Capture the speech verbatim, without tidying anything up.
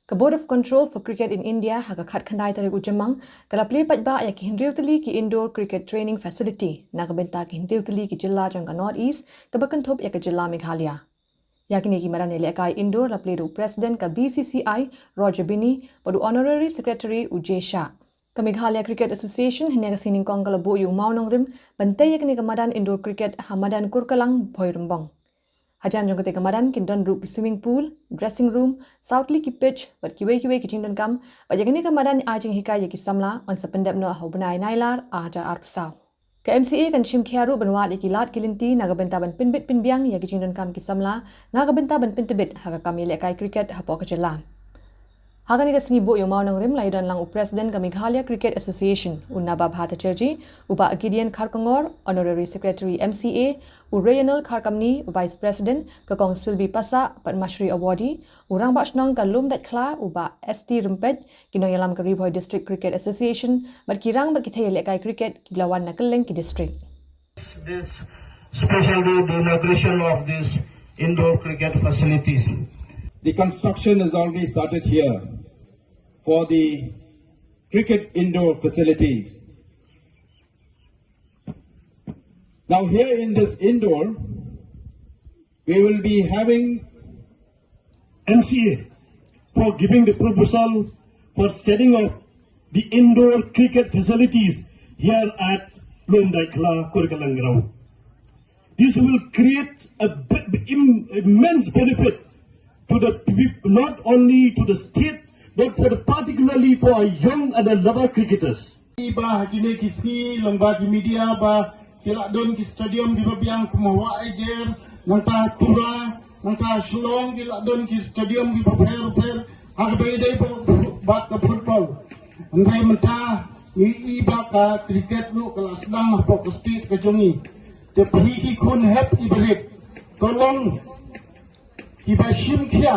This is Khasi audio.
Ka Board of Control for Cricket in India ha ka khatkhyndai tarik u Jymmang ka la plie paidbah ïa ki hynriew tylli ki indoor cricket training facility na ka bynta ki hynriew tylli ki jylla jong ka North East kaba kynthup ïa ka jylla Meghalaya. Ïa kine ki madan ïalehkai indoor la plie da u President ka B C C I Roger Binny bad u Honorary Secretary u J Shah. Ka Meghalaya Cricket Association hynne ka sngi nyngkong ka la buh ïa u mawnongrim ban tei ïa kane ka madan indoor cricket ha madan Kurkalang, Bhoirymbong. Hajan jong kata ka madan kin don ruh ki swimming pool, dressing room, saw tylli ki pitch bad kiwei kiwei ki jingdonkam bad ïa kane ka madan ai jinghikai ïa ki samla yn sa pyndep noh ha u bnai Naiïar ar hajar arphew saw. Ka M C A kan shim khia ruh ban wad ïa ki lad ki lynti na ka bynta ban pynbit pynbiang ïa ki jingdonkam ki samla na ka bynta ban pyntbit ha ka kam ïalehkai cricket hapoh ka jylla. Ha kane ka sngi buh ïa u mawnongrim la ïadon lang u President ka Meghalaya Cricket Association, u Nababha Chatterjee, u Bah Gideon Kharkongor, Honorary Secretary M C A, u Reynald Kharkamni, Vice President, ka Kong Silby Passah bad Mashri Awardi, u Rangbah Shnong ka Lumdaitkhla, u Bah S T Rympeit, ki nongïalam ka Ri Bhoi District Cricket Association bad ki rang bad ki thei ïalehkai cricket kiba la wan na kylleng ki district. This special day, the inauguration of these indoor cricket facilities. The construction has already started here for the cricket indoor facilities. Now, here in this indoor, we will be having M C A for giving the proposal for setting up the indoor cricket facilities here at Lumdaitkhla Kurkalang ground. This will create a b- b- im- immense benefit to the peop- not only to the state but for the particularly for our young and our lover cricketers. Ba kine ki sngi lem ba ki media ba ki la don ki stadium ki ba biang kum Wah Ejer, nangta Tura, nangta Shillong ki la don ki stadium ki ba pher pher ha ka ba dei ba ka football. Ngai mynta ngi i ba ka cricket ruh ka la sdang hapoh ka state ka jong ngi. Te phi ki khun hep ki barit, tolong ki ba shim khia.